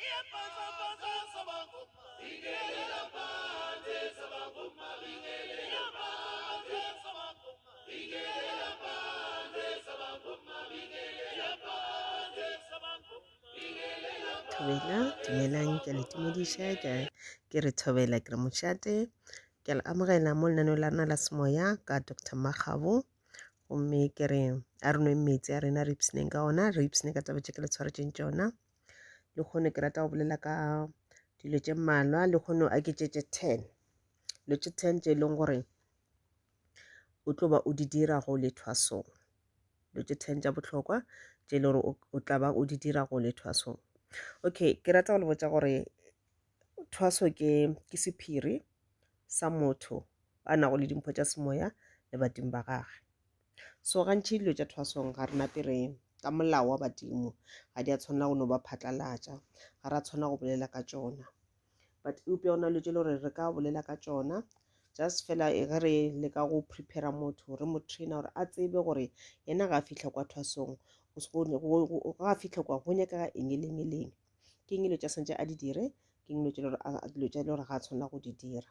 Thobela, dumelang, ke a le tumediša, ke ke re thobela, ke re mošate. Ke a le amogela mo lenaneo la rena la semoya ka Doctor Makgabo. Gomme ke re a re nweng meetse a rena re ipshineng ka ona, re ipshine ka taba tše ke le tshwaretšeng tšona. Lehono ke rata go bolela ka dilo tše mmalwa, lehono a ke tše tše ten. Dilo tše ten tše e leng gore o tlo ba o di dira go le thwasong. Dilo tše ten tša bohlokwa tše e le gore o tla ba o di dira go le thwasong. Okay, ke rata go le botša gore thwaso ke ke sephiri sa motho a nago le dimpho tša semoya le badimo ba gage. So gantši dilo tša thwasong ga re nape re ka molao wa badimo ga di a tshwanela go no ba phatlalatša, ga ra tshwanela go bolela ka tšona. But eupša go na le dilo tše le gore re ka bolela ka tšona just fela e ge re leka go prepare-ra motho re mo trainer gore a tsebe gore yena ga a fihla kwa thwasong ga a fihla kwa go nyakega eng le eng le eng. Ke eng dilo tša santše a di dire, ke eng dilo tše le gore ga a tshwanela go di dira.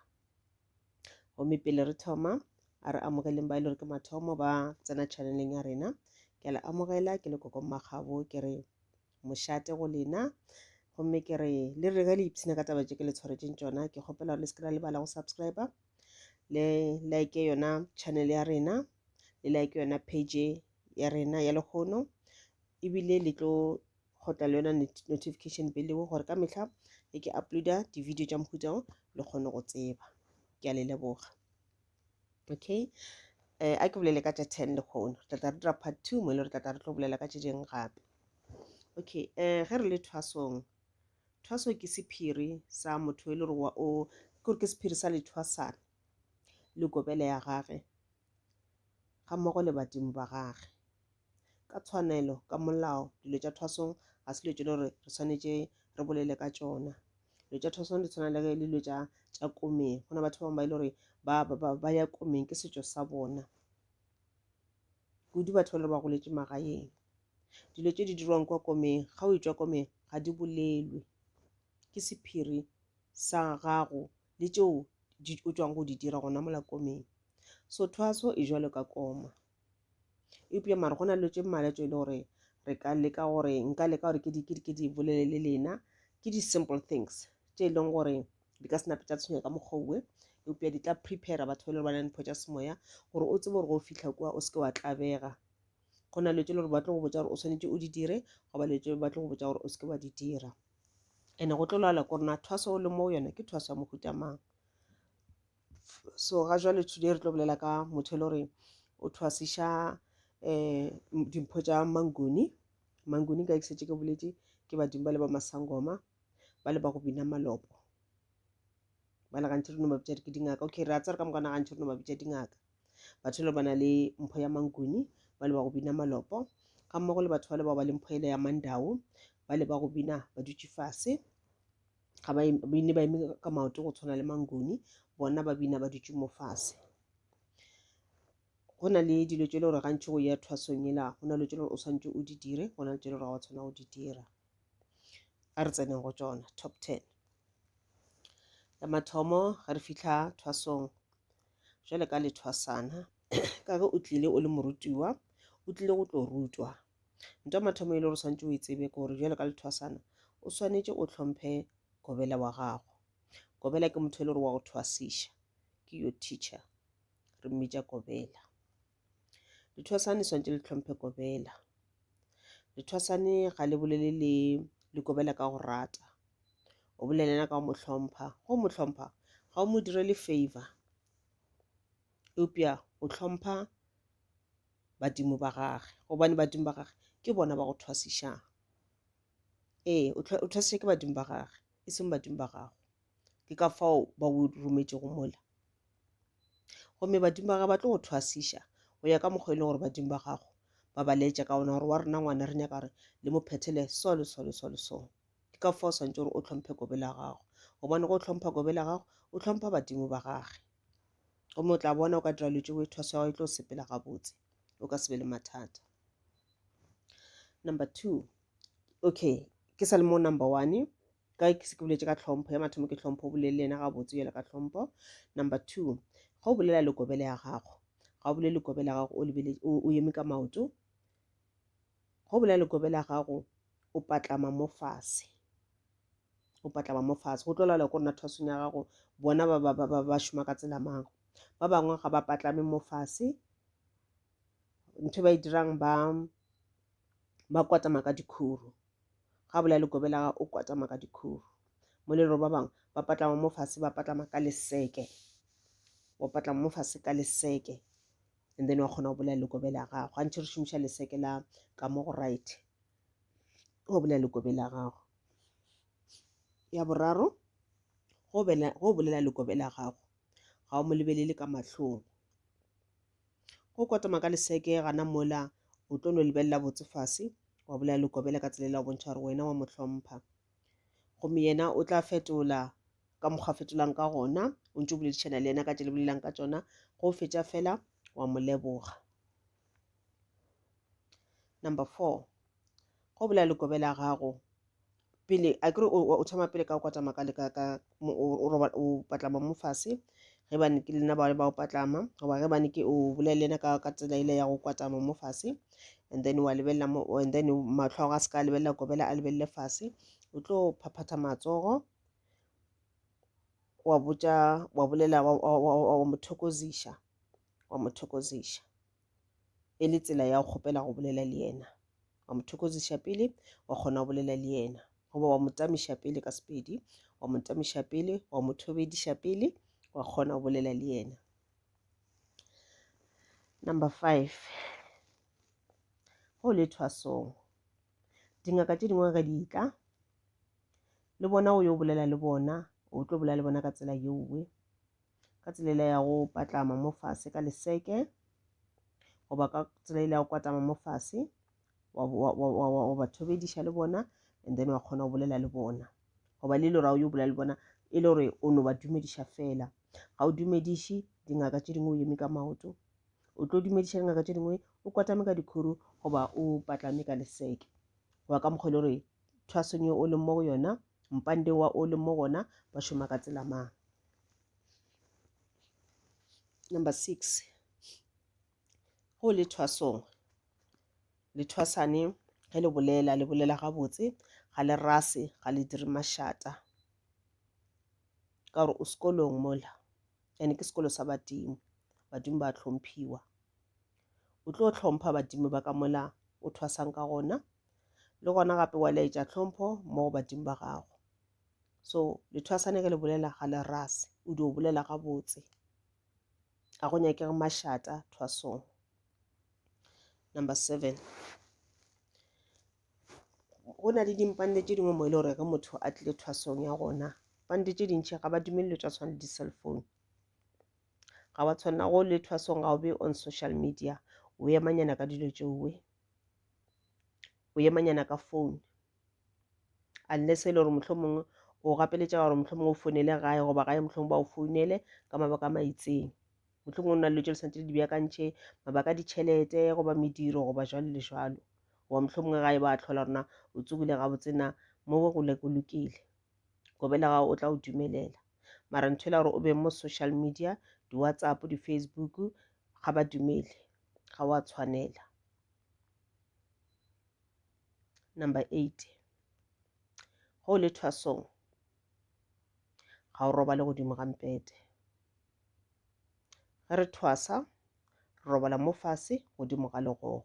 Gomme pele re thoma, a re amogeleng ba e le gore ke mathomo ba tsena channeleng ya rena. Ke a le amogela ke le Koko Mmakgabo, ke re mošate go lena. Gomme ke re le re ge le ipshina ka taba tše ke le tshwaretšeng tšona, ke kgopela gore le se ke la lebala go subscriber, le like yona channel ya rena, le like yona page ya rena ya lehono, ebile le tlo kgotla le yona notification bell eo gore ka mehla ge ke uploada di-video tša mohuta o le kgone go tseba. Ke a le leboga. Okay, a ke bolele ka tša ten lehono, re tla tla re dira part 2 mo e le gore tla tla re tlo bolela ka tše dingwe gape. Okay, ge re le thwasong, thwaso ke sephiri sa motho e le gore wa o ke gore ke sephiri sa lethwasana le kobele ya gage ga mmogo le badimo ba gage. Ka tshwanelo, ka molao, dilo tša thwasong ga se dilo tše le gore re swanetše re bolele ka tšona. Dilo tša thwasong di tshwana le ge le dilo tša tša komeng. Go na batho ba bangwe ba e le gore ba, ba, ba, ba ya komeng, ke setšo sa bona. Kudu batho ba e le gore ba goletše magaeng. Dilo tše di dirwang kwa komeng, ga o etšwa komeng ga di bolelwe. Ke sephiri sa gago le tšeo di, o tšwang go di dira gona mola komeng. So thwaso e jwalo ka koma. Eupša mara go na le dilo tše mmalwa tše e le gore re ka leka gore nka leka gore ke di, ke di, ke di bolele le lena. Ke di-simple things tše e leng gore di ka se nape tša tshwenya ka mokgwa owe, eupša di tla prepare-ra batho ba e le gore ba na le mpho tša semoya gore o tsebe gore ge o fihla kua o se ke wa tlabega. Go na le dilo tše e le gore ba tlo go botša gore o swanetše o di dire goba dilo tše ba tlo go botša gore o se ke wa di dira. And-e go tlo laola ke gore na thwaso o le mo go yona ke thwaso ya mohuta mang. So ga jwale today re tlo bolela ka motho e le gore o thwasiša um dimpho tša Manguni. Manguni ka ke šetše ke boletše ke badimo ba le ba Masangoma ba le ba go bina malopo. Ba le gantši re no ba bitša re ke dingaka. Okay, re a tseba ka mokana gantši re no ba bitša dingaka. Batho le ba na le mpho ya Manguni ba le ba go bina malopo ga mmogo le batho ba le ba ba le mpho ele ya Mandau ba le ba go bina ba dutše fase. Ga ba bine ba eme ka maoto go tshwana le Manguni, bona ba bina ba dutše mo fase. Go na le dilo tše le gore gantši go ya thwasong ela, go na le tše le gore o swanetše o di dire, go na le tše le gore ga wa tshwanela go di dira. A re tseneng go tšona, top ten. Ya mathomo ge re fihla thwasong, jwale ka lethwasana, ka ge o tlile o le morutiwa, o tlile go tlo rutwa. Ntho ya mathomo e le gore o swanetše o e tsebe ke gore bjalo ka lethwasana o swanetše o hlomphe gobela wa gago. Gobela ke motho e le gore wa go thwasiša, ke your teacher, re mmitša gobela. Lethwasane swanetše le hlomphe gobela. Lethwasane ga le bolele le le gobela ka go rata, o bolela le yena ka go mo hlompha. Go mo hlompha ga o mo direle favor, eupša o hlompha badimo ba gage, gobane badimo ba gage ke bona ba go thwasišang. Ee, o thwasiša ke badimo ba gage, e seng badimo ba gago. Ke ka fao ba go rometšego mola. Gomme badimo ba gage ba tlo go thwasiša go ya ka mokgwa e leng gore badimo ba gago ba ba laetša ka ona gore wa rena ngwana re nyaka gore le mo phethele so le so le so le so. Ke ka fao o swanetše gore o hlomphe kobe la gago, gobane ge o hlompha kobe la gago o hlompha badimo ba gage. Gomme o tla bona o ka dira dilo tšeo thwaso ya gago e tlo sepela gabotse, o ka se be le mathata. Number 2, okay, ke sa le mo number 1. Ka ke se ke boletše ka tlhompho, ya mathomo ke tlhompho, o bolele le yena gabotse bjalo ka tlhompho. Number 2, ge o bolela le kobele ya gago, ga o bolele le kobele ya gago o lebele, o, o eme ka maoto. Ge o bolela le kobele ya gago, o patlama mo fase. O patlama mo fase. Go tlo laela ko rena thwasong ya gago, bona ba, ba, ba, ba, ba šoma ka tsela mang. Ba bangwe ga ba patlame mo fase. Ntho ba e dirang ba, ba kwatama ka dikhuru. Ga bolela le kobele ya gago, o kwatama ka dikhuru. Mo le ba bangwe ba patlama mo fase, ba patlama ka leseke. Wa patlama mo fase ka leseke. And then wa kgona go bolela le kobele ya gago. Gantši re šomiša leseke la ka mo go right. Go bolela le kobele ya gago. Ya boraro, go go bolela le kobele ya gago, ga o mo lebelele ka mahlong. Go kwatama ka leseke gana mola o tlo no lebelela botse fase, wa bolela le kobele ka tsela e la go bontšha gore wena wa mo hlompha. Gomme yena o tla fetola ka mokgwa a fetolang ka gona, o ntše o boledišana le yena ka tše le bolelang ka tšona, go fetša fela wa mo leboga. Number 4, go bolela le kobele ya gago pele, a kere o thoma pele ka go kwatama ka, ka, ka, mo, o, o roba, o patlama mo fase, ge bane ke lena ba ba o patlama, goba ge bane ke o bolela le yena ka, ka tsela ile ya go kwatama mo fase, and then wa lebelela mo, and then mahlo a gago a se ka lebelela kobela, a lebelele fase, o tlo phaphatha matsogo, wa botša, wa bolela, wa, wa, wa, wa, wa mo thokoziša, wa mo thokoziša e le tsela ya go kgopela go bolela le yena. Wa mo thokoziša pele, wa kgona go bolela le yena, goba wa mo tamiša pele ka Sepedi, wa mo tamiša pele, wa mo thobediša pele, wa kgona go bolela le yena. Number 5, go le thwasong, dingaka tše dingwe ge di tla le bona, o yo bolela le bona, o tlo bolela le bona ka tsela yeowe, ka tsela ile ya go patlama mo fase ka leseke, goba ka tsela ile ya go kwatama mo fase, wa, wa, wa, wa, wa, wa ba thobediša le bona, and then wa kgona go bolela le bona. Goba le le gore ga o yo bolela le bona, e le gore o no ba dumediša fela. Ga o dumediše dingaka tše dingwe o eme ka maoto, o tlo dumediša dingaka tše dingwe o kwatame ka dikhuru goba o patlame ka leseke, goba ka mokgwa e le gore thwasong ye o leng mo go yona, mpande wa o leng mo go ona, ba šoma ka tsela mang. Number 6, go le thwasong, le thwasane ge le bolela, le bolela gabotse, ga le rase, ga le dire mašata, ka gore o sekolong mola, ene ke sekolo sa badimo, badimo ba hlomphiwa. O tlo hlompha badimo ba ka mola o thwasang ka gona, le gona gape wa laetša tlhompho mo go badimo ba gago. So le thwasane ge le bolela ga le rase, o dio bolela gabotse, ga go nyakege mašata thwasong. Number 7, go na le dimpande tše dingwe mo e le gore ge motho a tlile thwasong ya gona, pande tše dintši ga ba dumele tša tshwana le di-cell phone, ga wa tshwanela go le thwasong, ga o be on social media, o emanyana ka dilo tšeowe, o emanyana ka phone, unless e le gore mohlomongwe o gapeletša gore mohlomongwe o founele gae, goba gae mohlomongwe ba o founele ka mabaka a maitseng, mohlomongwe o na le dilo tše le santse le di beakantše, mabaka a ditšhelete goba mediro goba jwalo le jwalo, goba mohlomongwe gae ba hlola rona o tsogile gabotse na mo go le go lokile, kobela gago o tla o dumelela. Mara ntho e la gore o be mo social media, di-WhatsApp, di-Facebook, ga ba dumele, ga wa tshwanela. Number 8, go le thwasong ga o robale godimo ga mpete. Ge re thwasa, re robala mo fase godimo ga legogo.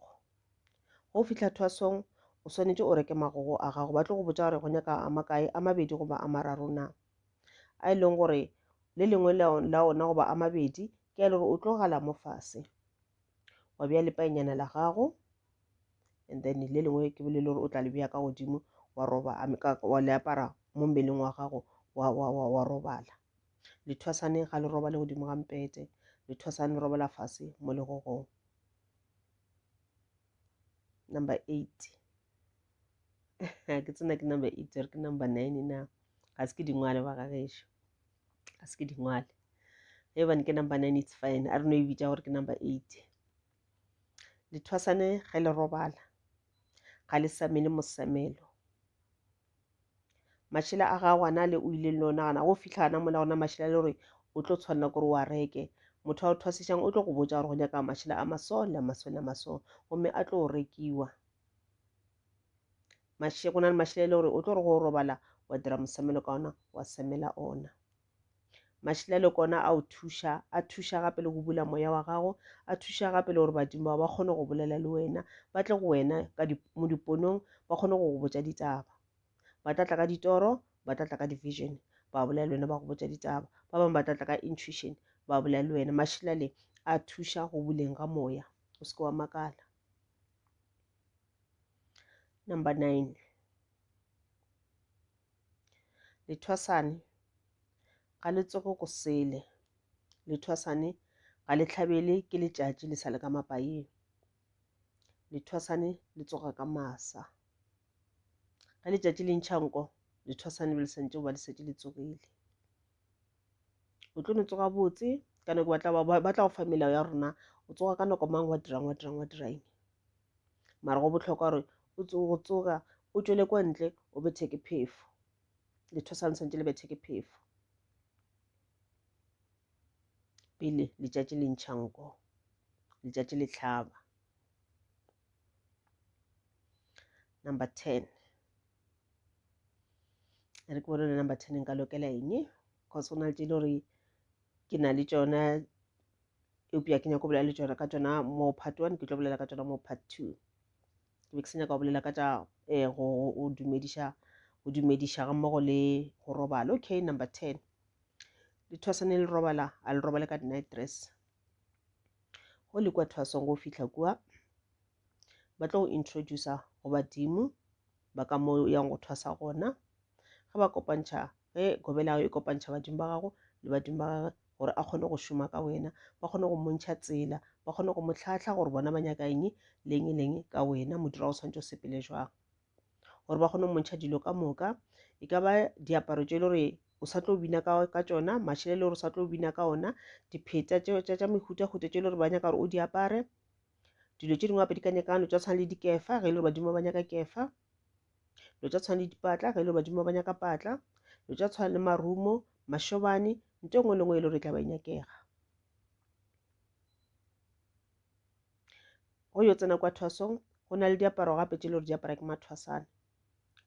Go fihla thwasong, o swanetše o reke magogo a gago. Ba tlo go botša gore go nyaka a makae, a mabedi goba a mararo na, a e leng gore le lengwe la ona goba a mabedi ke a e le gore o tlo gala mo fase, wa bea lepaenyana la gago, and then le lengwe ke le gore o tla le bea ka godimo, wa roba, a me-, ka, wa le apara mo mmeleng wa gago, wa, wa, wa, wa robala. Lethwasane ga le robale godimo ga mpete, lethwasane le robala fase mo legogong. Number 8, ke tsena ke number 8 or ke number 9 na, ga se ke dingwale ba gagešo, ga se ke dingwale. Ge bane ke number 9, it's fine, a re no e bitša gore ke number 8. Lethwasane ge le robala ga le samele mosamelo. Mašela a gago ana le o ile le o nagana go fihla gana mola gona mašela le gore o tlo tshwanela gore o a reke. Motho a o thwasišang o tlo go botša gore go nyaka mašela a maso le a maso le a maso gomme a tlo rekiwa. Go na le mašela e le gore o tlo re go robala wa dira mosemelo ka ona wa semela ona. Mašila le kona a o thuša, a thuša gape le go bula moya wa gago, a thuša gape le gore badimo bao ba kgone go bolela le wena, ba tle go wena ka di, mo diponong, ba kgone go go botša ditaba. Ba tla tla ka ditoro, ba tla tla ka di-vision, ba bolela le wena, ba go botša ditaba. Ba bangwe ba tla tla ka intuition, ba bolela le wena. Mašila le a thuša go buleng ga moya, o se ke wa makala. Number 9. Lethwasane ga le tsoge go sele. Lethwasane ga le hlabele ke letšatši le sa le ka mapaing. Lethwasane le tsoga ka masa. Ge letšatši le ntšha nko, lethwasane be le santše go ba le šetše le tsogile. O tlo no tsoga botse ka nako ba tla ba tla go fa melao ya rona o tsoga ka nako mang wa dirang wa dirang wa dira eng. Mara go bohlokwa gore o go tsoga o tšwele kwa ntle o bethe ke phefo. Lethwasane le santše le bethe ke phefo pele letšatši le ntšha nko, letšatši le hlaba. Number 10. Re ke bone number 10 nka lokela eng cause go na le tše le gore ke na le tšona eupša ke nyako bolela le tšona ka tšona mo part 1 ke tlo bolela ka tšona mo part 2. Ke be ke se nyaka go bolela ka tša eh, go go dumediša go dumediša ga mmogo le go robala. Okay, number 10. Lethwasane le robala a le robale ka di-night dress. Go le kua thwasong go fihla kua ba tlo go introducer go badimo ba ka mo yang go thwasa gona. Ge ba kopantšha ge gobela e kopantšha badimo ba gago le badimo ba gagwe gore a kgone go šoma ka wena, ba kgone go mmontšha tsela, ba kgone go mo hlahla gore bona ba nyaka eng le eng le eng ka wena, modiro wa go swanetše o sepele jwang. Gore ba kgone go mmontšha dilo ka moka, e ka ba diaparo tše e le gore o sa tlo bina ka, ka tšona, mašela e le gore o sa tlo bina ka ona, dipheta tše tša mehutahuta tše e le gore ba nyaka gore o di apare, dilo tše dingwe gape di ka nyakang dilo tša tshwana le dikefa ge e le gore badimo ba nyaka kefa, dilo tša tshwana le dipatla ge e le gore badimo ba nyaka patla, dilo tša tshwana le marumo, mašobane, nto e nngwe le nngwe e le gore e tla ba e nyakega. Go yo tsena kwa thwasong go na le diaparo gape tše le gore di apara ke mathwasana,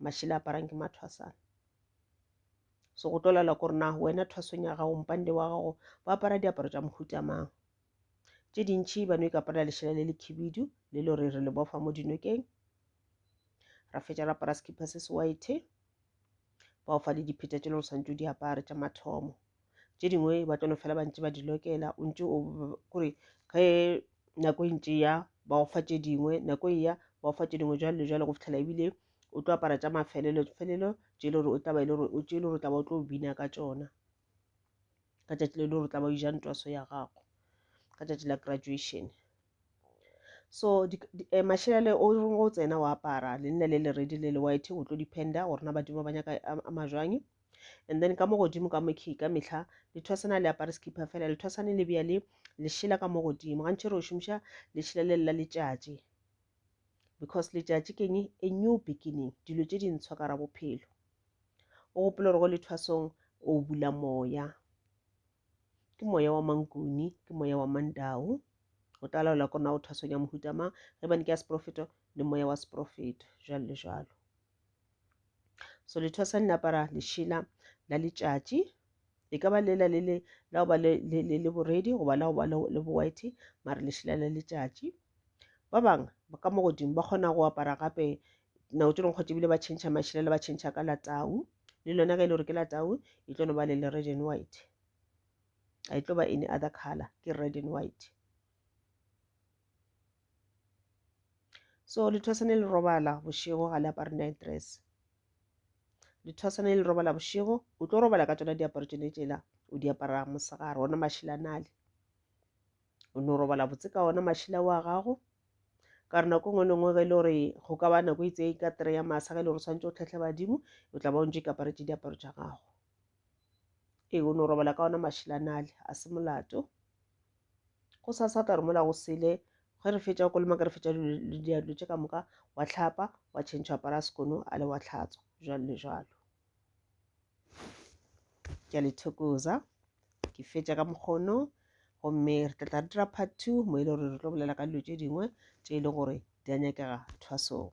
mašela a aparang ke mathwasana. So go tlo laela gore na wena thwasong ya gago mpande wa gago ba apara diaparo tša mohuta mang. Tše dintšhi ba no ikaparela lešela le le khibidu le le gore re le bofa mo dinokeng, ra fetša ra apara sekipa se se white, ba o fa le dipheta tše le gore santse o di apare tša mathomo. Tše dingwe ba tlo no fela ba ntše ba di lokela o ntše o kore ge nako e ntše ya ba go fa tše dingwe, nako e ya ba go fa tše dingwe jwalo le jwalo go fihlela ebile o tlo apara tša mafelelo felelo tše le gore o tla ba e le gore tše le gore o tla ba o tlo bina ka tšona ka tšatši le le gore o tla ba o ja ntwaso ya gago ka tšatši la graduation. So eh, mašela le o reng o tsena o apara le nna le le ready le le white o tlo dependa gore na badimo ba nyaka a majwang. And then ka mo godimo ka mokhi ka mehla lethwasana le apare skipper fela, lethwasane le bea le lešela ka mo godimo. Gantši re o šomiša lešela le la letšatši because letšatši ke eng? A new beginning, dilo tše dintshwa ka ra bophelo. O gopole gore go lethwasong o bula moya, ke moya wa Mankuni, ke moya wa Mandau. O tla laola ko na o thwasong ya mohuta mang, ge bane ke ya seprofeto le moya wa seprofeto, jwalo le jwalo. So lethwasane le apara lešela la letšatši, e ka ba lela le le la go ba le le le le boredi goba la go ba le le bo-white, mara lešela la letšatši. Ba bangwe ba ka mo godimo ba kgona go apara gape nako tše dingwe kgotsa ebile ba tšhentšha mašela le ba tšhentšha ka la tau, le lona ge e le gore ke la tau e tlo no ba le le red and white, ga e tlo ba any other color, ke red and white. So lethwasane le robala bošego ga le apare night dress. Lethwasane le robala bošego, o tlo robala ka tšona diaparo tšone tšela o di aparang mosegare, ona mašela nale. O no robala botse ka ona mašela wa gago. Ka re nako e nngwe le nngwe ge e le gore go ka ba nako e itseng ka three ya masa ge e le gore o swanetše o tlhahle badimo, o tla ba o ntše ikaparetše diaparo tša gago. Ee, o no robala ka ona mašela nale, a se molato. Go sasa tla re mola go sele ge re fetša go kolomaka re fetša dilo tše ka moka wa hlapa wa tšhentšha apara sekono a le wa hlatswa jwalo le jwalo. Ke a le thokoza. Ke fetša ka mokgono gomme re tla tla re dira part 2 mo e le gore re tlo bolela ka dilo tše dingwe tše e le gore di a nyakega thwasong.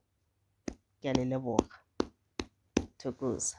Ke a le leboga. Thokoza.